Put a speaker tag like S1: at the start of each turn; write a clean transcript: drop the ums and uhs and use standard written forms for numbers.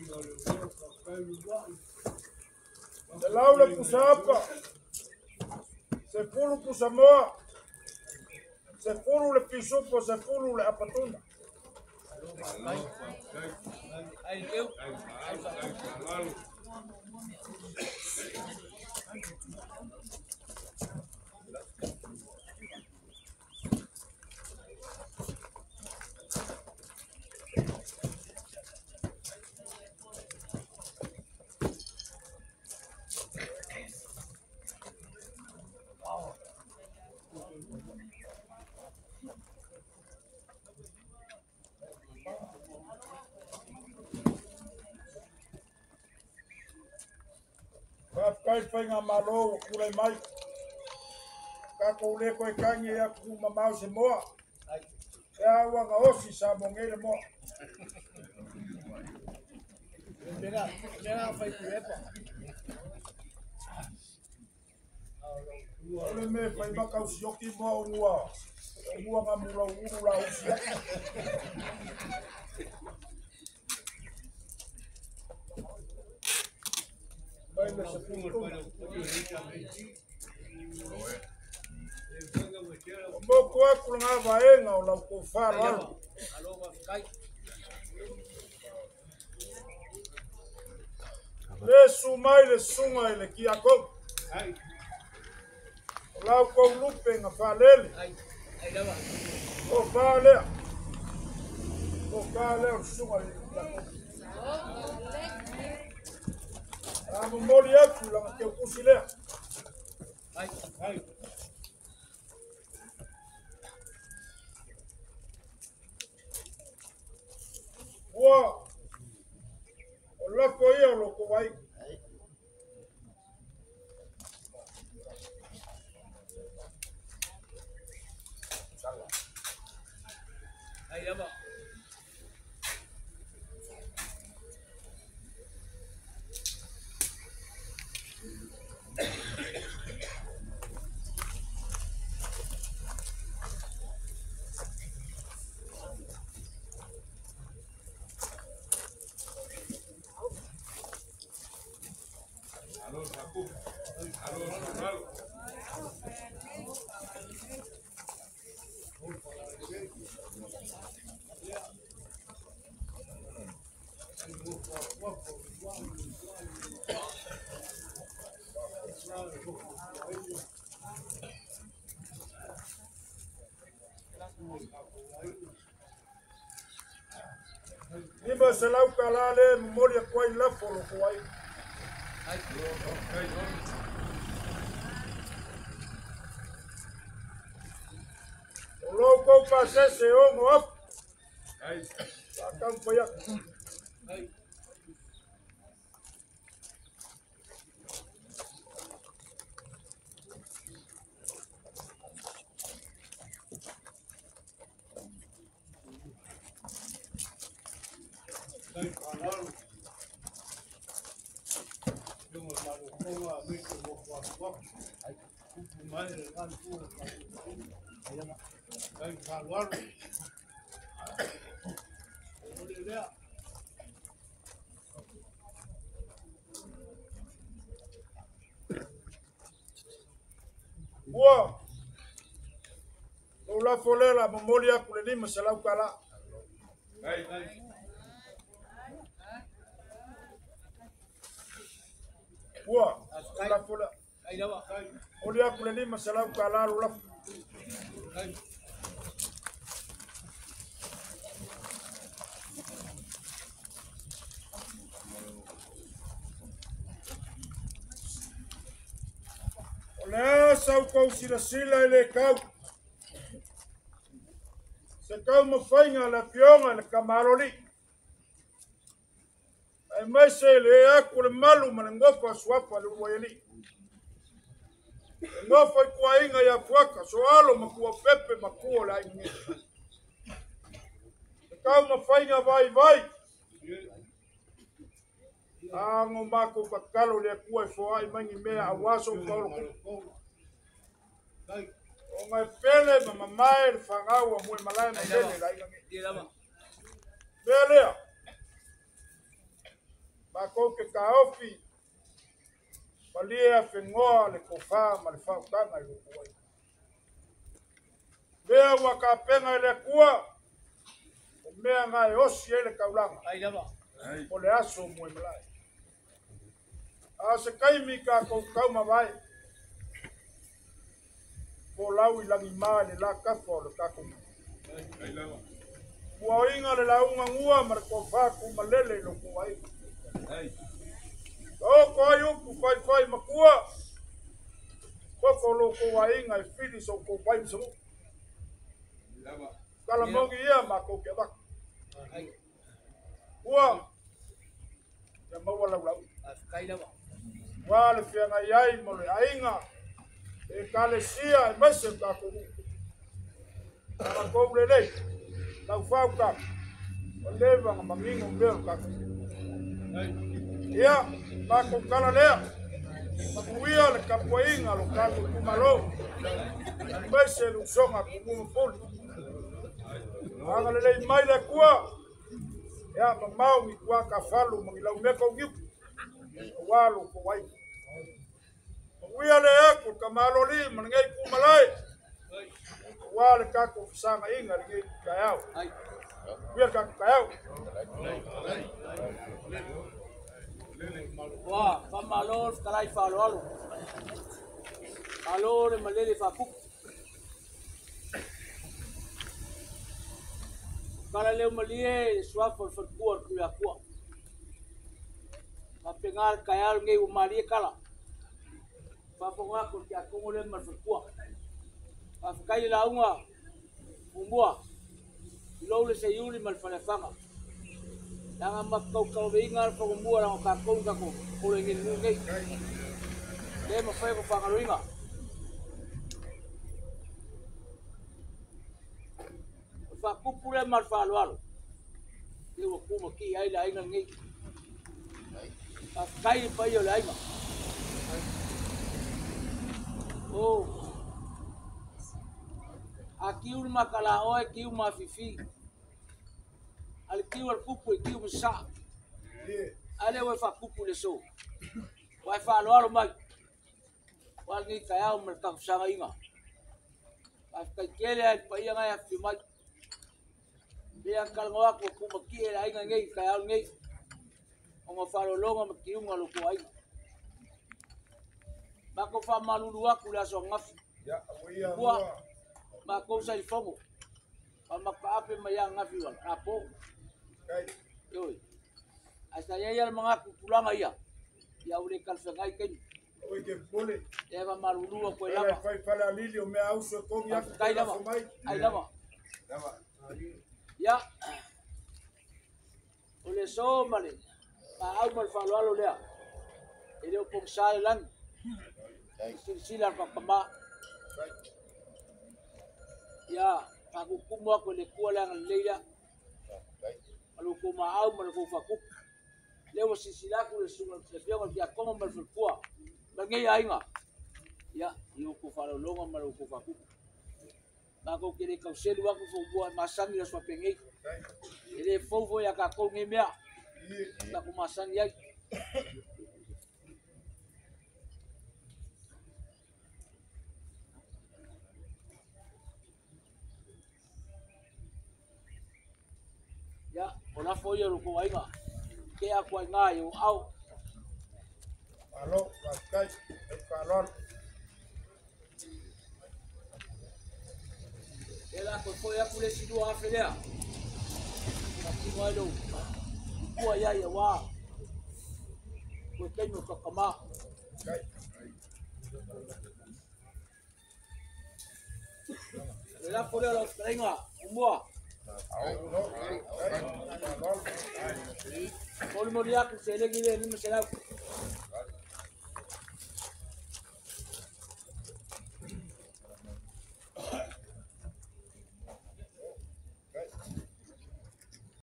S1: Se lau le pusapa, se pulu pusamoa, se pulu le pisupo, se pulu le apatuna. Kai whainga malo o kule mai. Ka kou le koe kangi e aku mamau se moa. E aua nga osi sa mo ngei le moa. Ole me whai makau sioki moa o ngua. O ngua ngā mula uru la usi. O moko aku ngā vaenga o lau kou whālalo. Le su mai le sunga i le kia kou. O lau kou lupe ngā whālele. O whālea. O whālea o sunga i le kia kou. A momoli atu langa te ukusi lea. Ua, o lako ia o loko vai. Lima se lau ka la le momoli a kuai lafo lo kuai. O lou kou pasese ongo apu. Sa kampa ia. Ua, o la folela momoli aku le lima se lau kala. Ua, o la folela. Oli aku le lima se lau kala lo la. O le sau kou sila sila i le kau. Se kau mawhainga le pionga le kamaroli. Ai mai se le aku le malu ma le ngofa suapa le uaiali. Le ngofa i kua inga ia fuaka, so alo ma kua pepe ma kua le aingi. Se kau mawhainga vai vai. Ango mako kakalo le kua e foai mangi mea a waso paolo kupu. O ngai pele ma mamae le whangau a mue malae ma pele la inga ngi. Mea lea. Makou ke kaofi malie afengoa le kofa ma le fautaga i lou aiga. Mea ua kapenga i le Atua, o mea na e osi ai le taulaga, o le aso moemalae. A se taimi tatou taumavae, folau i lagima i le latafa o le tatou. Ua oiga le lauga gua ma le tofa tumalele i lou aiga. Taoto ai upu faifai matua, poto lo tou aiga e fili so tou vai ma se. Kalamogi ia matou ke avatu. Ua ia maua laulau. Ua le feagai ai mo le aiga e ekalesia e maise o tatou nuu. Matou lelei, laufau tatou, ua leva ona manino mea o le tatou nuu. Ia, matou tala lea, manuia le tapuaiga o lo tatou itumalo, aemaise le usoga a Tumua ma Pule. Agalelei mai le Atua, ia mamao ni tuatafalu ma ni laumea taugiu, aua lo tou aiga. Manuia le aku le tamaloli ma lenei kumalae, aua le tatou fesagaiga lenei taeao. Manuia le tatou taeao.
S2: Ua, faamalo le fetalai faaaloalo. Malo le malele faapupu. Kala leo malie le suafa o le falekua o le Tuiatua. Faapena le taeao lenei ua malie kala. Faafofoga atu le tiakono lea ma le falekua. Faafetai le lauga muamua i lou le seiuli ma le faleafaga. Leaga matou le fagomua leaga o tatou tatou polo i nei nuu nei. Le mafai ona faagaloina. O le faapupu lea ma le faaaloalo. Lea ua tumatie ai le aiga lenei. Faafetai le paia o le aiga. O a kiu le makalaoa e kiu mafifi. A le kiu a le kupu e kiu ma saa. A lea ua e faapupu i le aso. Ua e faaaloalo mai. Ua lenei taeao ma le tatou fesagaiga. Faafetai tele ai le paia na e afifio mai. Lea talanoa atu ua tumatie le aiga nei i le taeao lenei. Ona o faaaloaloga ma tiuga o lo outou aiga. Matou faamalulu atu le aso ananafi.
S1: Ia, ua ia
S2: Ua
S1: mua.
S2: Matou sa i le fono. Faamataape mai ananafi ua apo.
S1: Kai.
S2: Oi. Ae sa i ai lava le manatu i tulaga ia. Ia ua le talafeagai taimi.
S1: Oi ke pole.
S2: Lea faamalulu atu ai
S1: Ala
S2: lava.
S1: fai fale alili o mea auso e kogi atu
S2: Faafetai
S1: te
S2: lava.
S1: lafo mai.
S2: Ai lava. Ia. O le aso ma le maau ma le faaaloalo lea. E le o pogisa le lagi. Silasila le papama. Ia, faakukumu atu e le Atua le agalelei lea. Ma lo outou maau ma le tou faakupu. Lea ua silasila atu le susuga le afioga i le tiakono ma le faletua. Ma lenei aiga. Ia, i outou faaaloaloga ma le outou faakupu. Matou te le tauselu atu fomua e masani le aso faapenei. E le fou foi ia tatou nei mea. Tatou masani ai. Ia, o lafo ia o lo outou aiga. Ke atu ai ngā i o au.
S1: Malo, faafetai, ai faaaloalo.
S2: E la koe foi atu le isi 2,000 lea. Faatino ai lou ua ia ia wā. Koe taimi o kakama.
S1: Kai.
S2: Le lafo lea o lau fetalaiga, umua.
S1: Malo, kai, faaaloalo.
S2: Molimoli atu seleni lea 500.